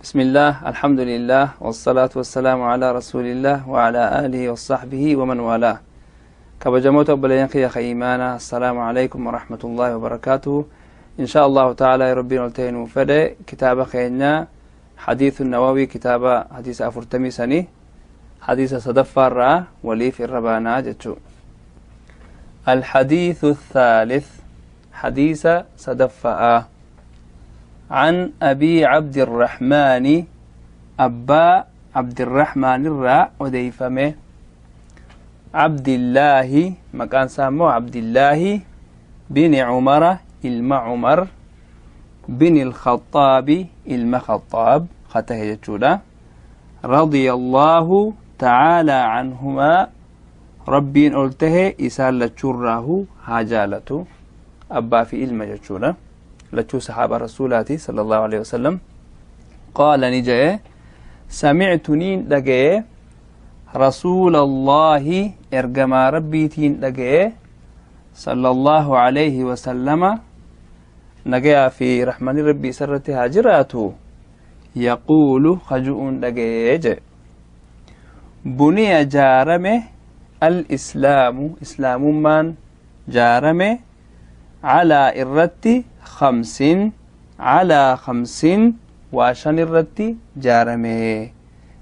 بسم الله، الحمد لله، والصلاة والسلام على رسول الله وعلى آله وصحبه ومن والاه. Kabajamoota obboleeyyan kiyya ka iimaana، السلام عليكم ورحمة الله وبركاته. إن شاء الله تعالى، Rabbiin ol ta'e nuu fedhe، kitaaba keenya حديث النووي، kitaaba hadiisa 43، hadiisa sadaffaarraa waliif irra baanaa jechuu. الحديث الثالث، حديث صدفاء. عن أبي عبد الرحمن، أبا عبد الرحمن الراء وديفمه، عبد الله، مكان سامو عبد الله بن عمر، ilma عمر، بن الخطاب، ilma خطاب خته jechuudha، رضي الله تعالى عنهما، Rabbiin ol tahe isaan lachuurraahu haa jaalatu. Abbaa fi ilma jechuudha، lachuu saxaaba Rasuulaati صلى الله عليه وسلم. قال، ni je'e، سمعت، niin dhagaye، رسول الله، ergamaa Rabbiitiin dhagaye، صلى الله عليه وسلم، nagayaa fi rahmani Rabbii isarratti haa jiraatu، يقول، ka ju'uun dhagaye je: بني، jaarame، الإسلام، islaamummaan jaarame، على، irratti، خمس، على خمس، waa shan irratti jaarame.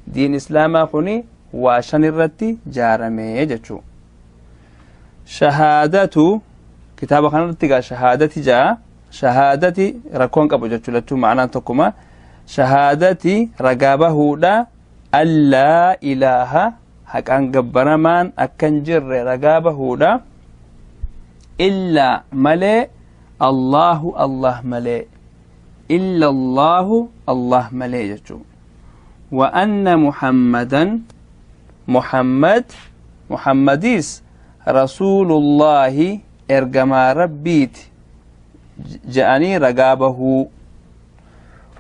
Diin islaamaa kuni waa shan irratti jaarame jechuu. شهادة، kitaaba kanarratti gaa shahaadati jaa, shahaadati rakkoon qabu jechuu, lachuu ma'anaan tokkuma. Shahaadati, ragaa bahuudha، أن لا إله، haqaan gabbaramaan akkan jirre ragaa bahuudha، إلا، malee، الله، Allah malee، إلا الله، Allah malee jechuu، وأن محمدا، Muhammad، Muhammadis، رسول الله، ergamaa Rabbiiti je'anii ragaa bahuu،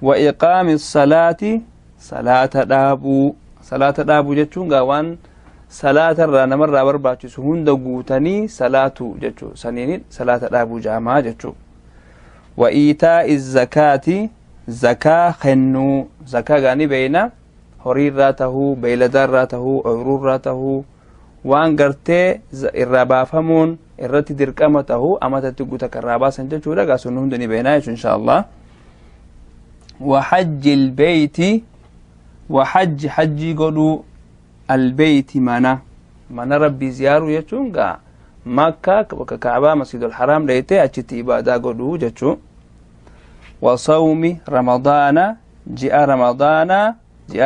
وإقام الصلاة، salaata dhaabuu. Salaata dhaabuu jechuun gaa waan salaata irraa namarraa barbaachisu hunda guutanii salaatu jechuu, saniini salaata dhaabuu jaamaa jechuu. وإيتاء الزكاة، zakaa kennuu. Zakaa gaani beeyna, horii irraa tahuu, beeyladaa irraa tahuu, ooyruu irraa tahuu, waan gartee irraa baafamuun irratti dirqama tahuu amatatti guuta kan irraa baasan jechuudha. Gaa sun hundi ni beeynaa jechuu insha Allah. وحج البيت، وحج، hajjii godhuu، البيت، mana Rabbii ziyaaruu jechuun gaa Makka, bakka Kaabaa, Masjidul Haraam dheeytee achitti ibaadaa godhuu jechuu. وصوم رمضان، ji'a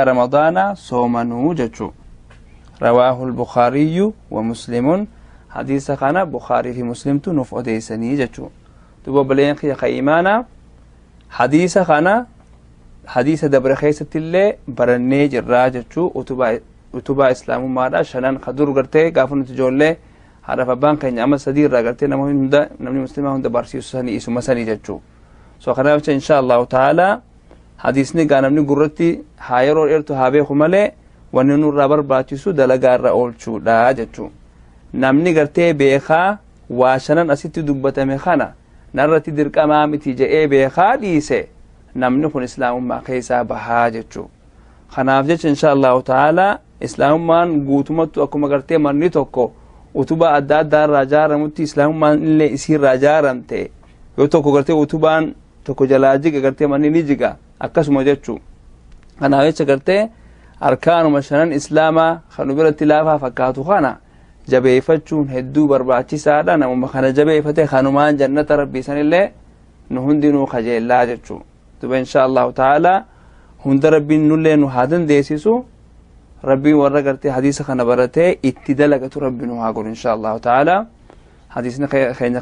Ramadaana soomanuu jechuu. رواه البخاري ومسلم. Hadiisa kana Bukaarii fi Muslimtu nuuf odeysanii jechuu. Duba obboleeyyan kiyya ka imaana, hadiisa kana hadiisa dabre keessatti illee barannee jirraa jechuu. Utubaa islaamummaadha shanan ka dur gartee gaafa nuti ijoollee haadhaaf abbaan keenya amma sadii irraa gartee nama hunda, namni muslimaa hunda barsiisu sanii, isuma sanii jechuu. So kanaaf jecha insha Allahu ta'ala hadiisni gaa namni gurratti haa yeroo dheertu haa beeku malee, wanni nurraa barbaachisu dalagaa irra oolchuudha jechuu. Namni gartee beekaa waa shanan asitti dubbatame kana narratti dirqamaa miti je'ee beekaa dhiise, namni kun islaamummaa keessaa bahaa jechuu. Kanaaf jecha insha Allahu ta'ala islaamummaan guutumattu akkuma gartee manni tokko utubaa adda addaa irraa jaaramutti islaamummaan illee isiirraa jaaramte. Yoo tokko gartee utubaan tokko jalaa jiga, gartee manni ni jiga, akkasuma jechuu. Kanaaf jecha gartee arkaanuma shanan islaamaa kan biratti laafaa fakkaatu kana jabeeffachuun hedduu barbaachisaadha. Namuma kana jabeeffate kanumaan jannata Rabbii sanillee nu hundinuu kajeellaa jechuu. Duba insha Allahu ta'ala hunda Rabbiin nullee nu haa dandeessisu. Rabbiin warra gartee hadiisa kana baratee itti dalagatu Rabbi nu haa godhu insha Allahu ta'ala. Hadiisni keenya